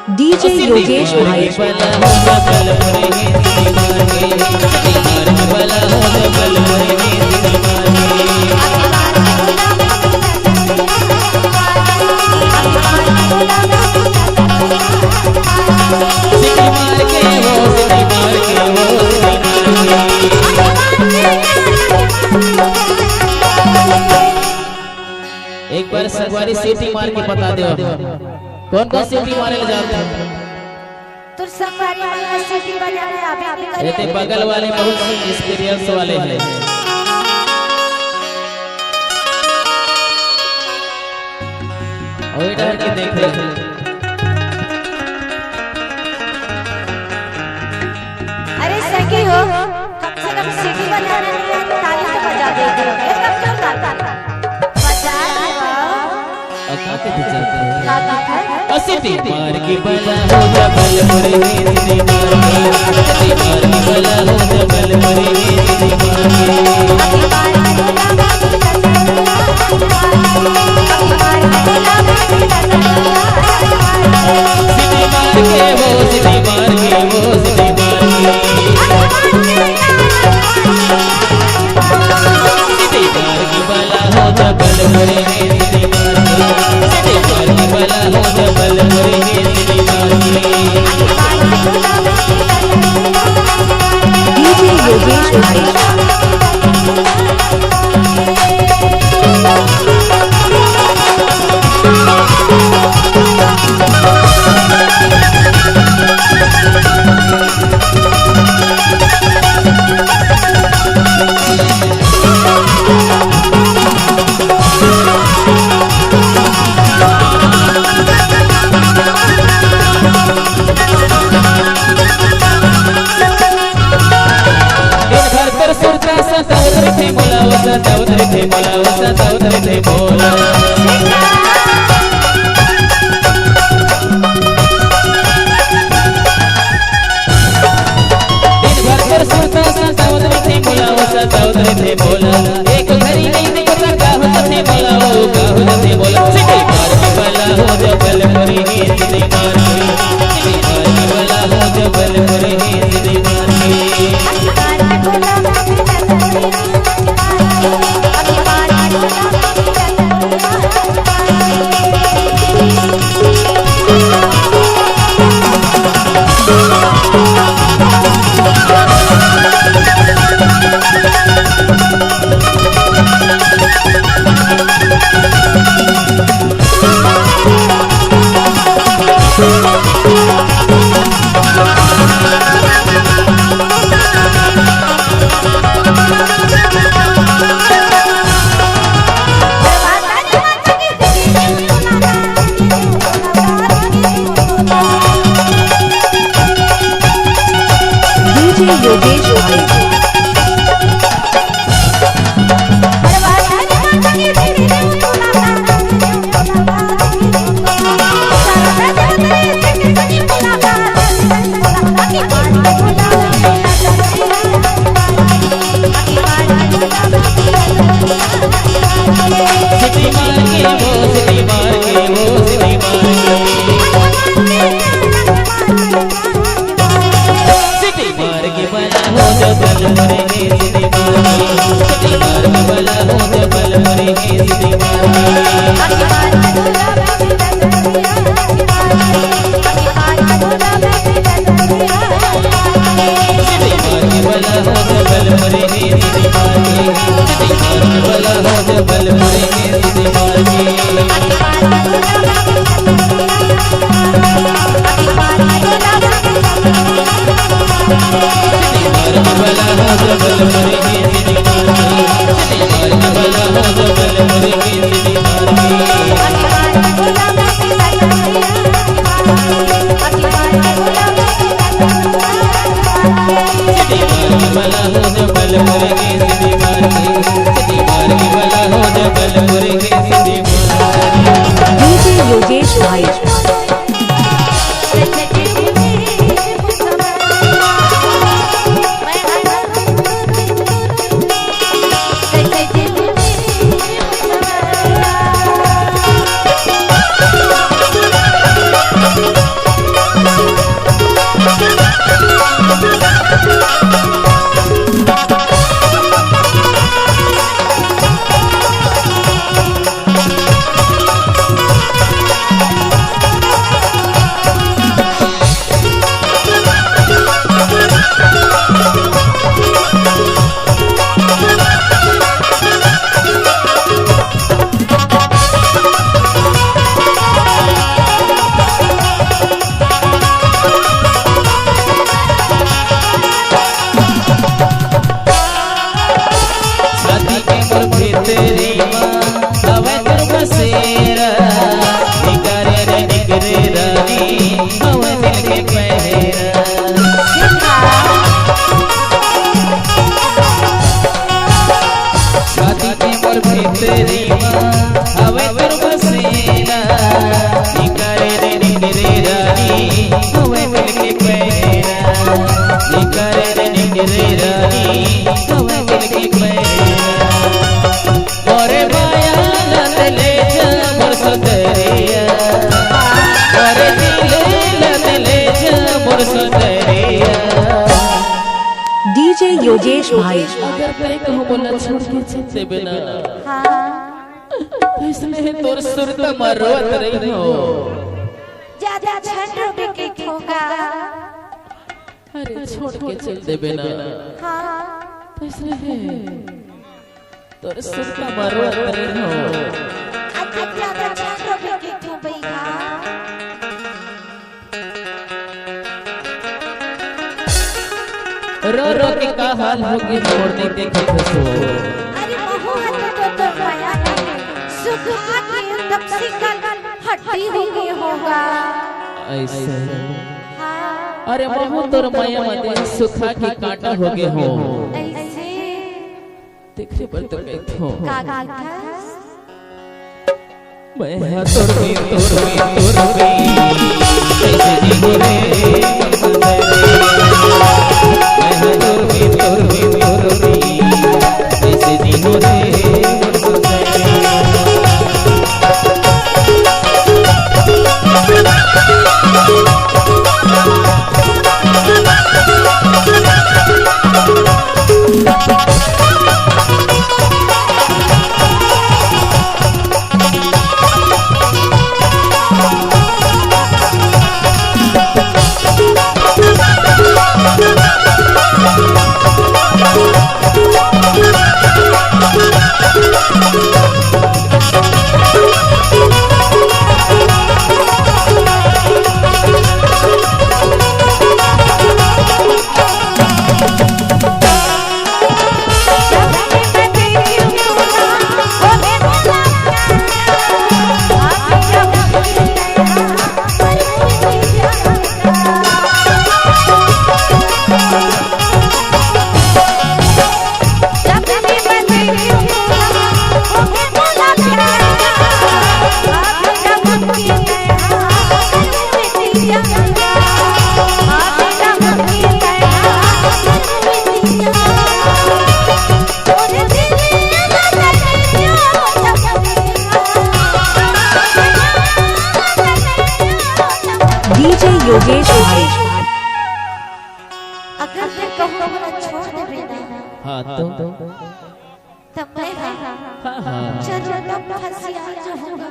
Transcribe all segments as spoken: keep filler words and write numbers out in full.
DJ Yogesh भाई। एक बार संगवारी सीटी मार के बता दे, कौन कौन सीटी मारे ले जानते हैं? तो संगवारी मन ला सीटी बजाना अभी भी करे। ये बगल वाले बहुत एक्सपीरियंस वाले हैं। और इधर के देख रहे हैं। अरे सखी हो, कम से कम सीटी बजाना नहीं है, ताली तो बजा दे। ये कब क्यों गाता? बजा दे। और कहाँ पे बजाते हैं? का गाता है? और सीटी मार के बला हो डबल पर रे, सीटी मार के, सीटी मार के बला हो डबल पर रे, सीटी मार के। सीटी मार के वो, सीटी मार के वो, सीटी मार के। सीटी मार के बला हो डबल पर रे, सीटी मार के। सीटी मार के बला हो डबल पर रे, सीटी मार के। डीजे योगेश भाई। दिन भर तोर सुरता सतावत रहिथे मोला, वो सतावत रहिथे मोला, वो सतावत रहिथे मोला। दिन भर तोर सुरता सतावत रहिथे मोला, वो सतावत रहिथे मोला। एक घरी नहीं देखो त का हो जाथे मोला, वो का हो जाथे मोला। सीटी मार के बला हो डबल पर रे, सीटी मार के। सीटी मार के बला हो डबल पर रे, सीटी मार के। डीजे योगेश भाई। डीजे योगेश भाई। भाई। अगर तैं कहूँ मोला छोड़ के चल देबे ना, हाँ। तो इसने तोर सुरता म रोवत रही हो। ज्यादा झंड होके के होगा। अरे छोड़ के चल देबे ना। हाँ। तो इसने तोर सुरता म रोवत रही हो। अच्छा, ज्यादा झंड होके के होगा। रो रो के का हाल होगे, मोर नइ देखत हस ओ। अरे महूं ह तो तोर मया में सुखा के एकदम सिकल हड्डी हो गे होगा। अइसे? हाँ। अरे महूं तोर मया में सुखा के कांटा हो गे हों। अइसे? तेखरे बर तो कहिथों। का कहिथस? मैं हा तोर बिन, तोर बिन, तोर बिन, कइसे जीहूं रे? मैं हा तोर बिन, तोर बिन, तोर बिन, कइसे जीहूं रे? DJ योगेश भाई। अगर तैं कहूँ मोला छोड़ देबे ना, हाँ, तो? तब मैं हा हाँ, हाँ। चरम फंसिया जाहूँगा।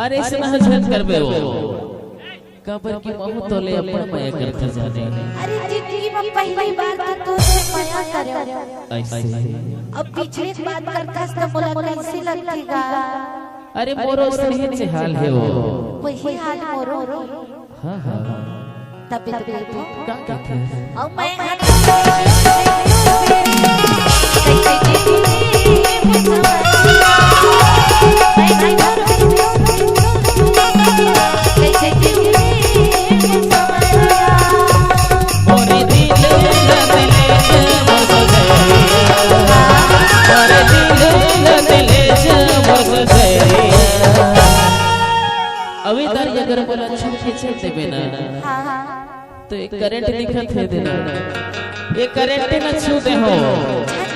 अरे, अइसना झन करबे ओ। काबर कि महूं तोले अपन मया करथों जाने। अरे, जिंदगी में पहली बार तो तोर से मया करे। अइसे? अब पीछे के बात करथस त मोला कइसे लगथे गा? अरे, मोरो सही हाल हे ओ। वही हाल मोरो। हाँ, हाँ। तब भी तो कहिथों। का कहिथे? अउ मैं अभी तारी अगर मोला छू के छेड़ देबे ना, हाँ, हाँ। तो एक करंट दिखत हे देना, ये करंट न छू दे हो।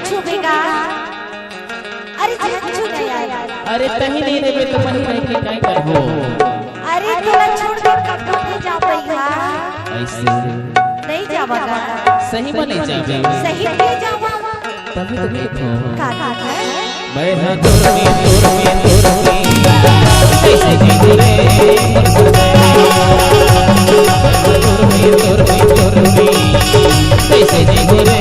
छू देगा। अरे छू दे यार। अरे तहीं नइ देबे तो वहीं रह के काय करहूं? अरे तोला छोड़ के कब नइ जा पाई हा? अइसे? नइ जावंव गा। सही में नइ जाबे? सही में नइ जावंव। तभी तो कहिथों। का, का, का? मैं हा तोर में, तोर में, तोर में, कइसे जीहूं रे? मैं हा तोर में, तोर में, तोर में, कइसे जीहूं रे?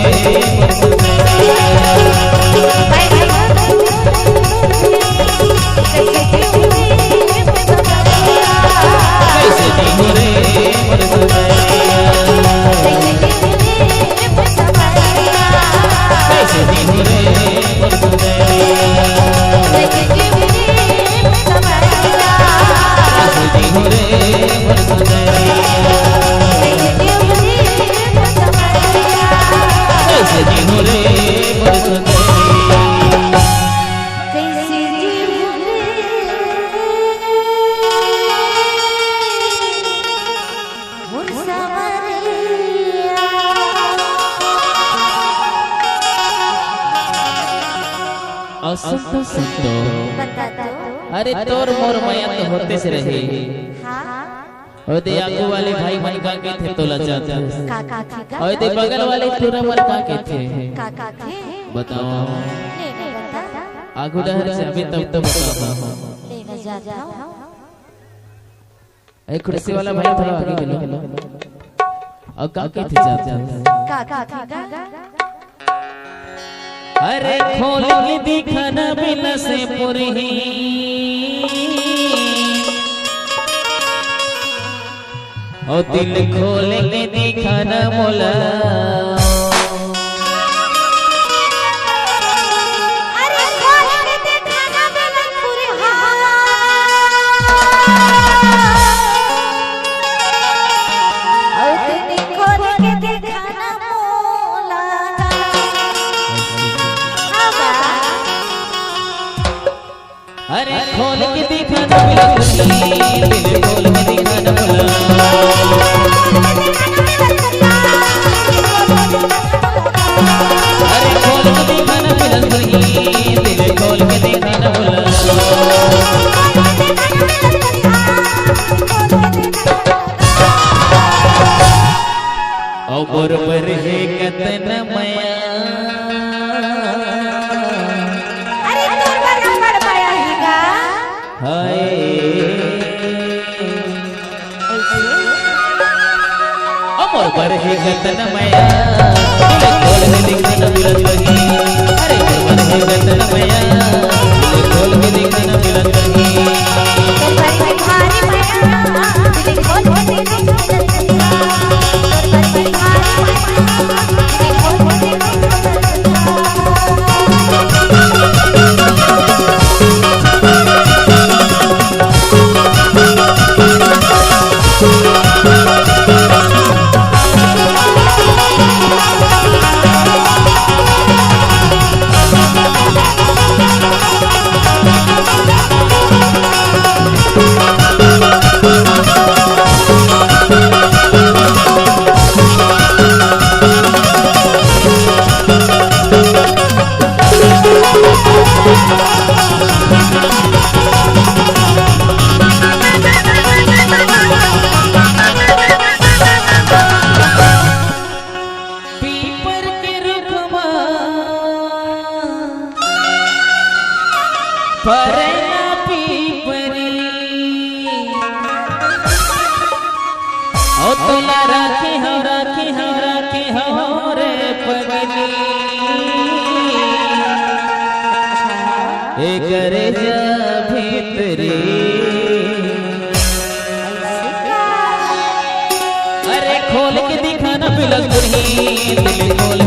अउ सुन तो, सुन तो। बता तो। अरे तोर मोर मया तो होतेच रही। हाँ। ओ दे आगू वाले भाई मन का कथे तोला चाहत हस। का कथे का? ओ दे बगल वाले टूरा मन का कथे? का कथे? बताओ। ले, ले बता। आगू डहर जाबे तब तो बताओ। ले न जात हूँ। ए कुर्सी वाला भाई थोड़ा आगे बोलो। अउ का कथे जात हस? का कथे का? अरे खोल के दिखा ना बिलसपुरही। ओ दिल खोल के दिखा ना मोला। अरे खोल के दिखा ना बिलसपुरही। ओ दिल खोल के दिखा ना मोला। अरे खोल के दिखा ना बिलसपुरही, दिल खोल के दिखा ना मोला। अरे खोल के दिखा ना बिलसपुरही, दिल खोल के दिखा ना मोला। अउ मोर बर हे कतन मया। अरे तोर बर अब्बड़ मया हे गा। हाय। अइसे? अउ मोर बर हे कतन मया। दिल खोल के दिखा ना बिलसपुरही। अरे मोर बर हे कतन मया। दिल खोल के दिखा ना बिलसपुरही। तोर बर हे भारी मया। दिल खोल के दिखा ना बिलसपुरही। पीपर के रुख म फरे ना पीपरी। ओ तोला राखे हव, राखे हव, राखे हव रे पगली। ए करेजा भीतरी। अरे खोल के दिखा ना बिलसपुरही, दिल खोल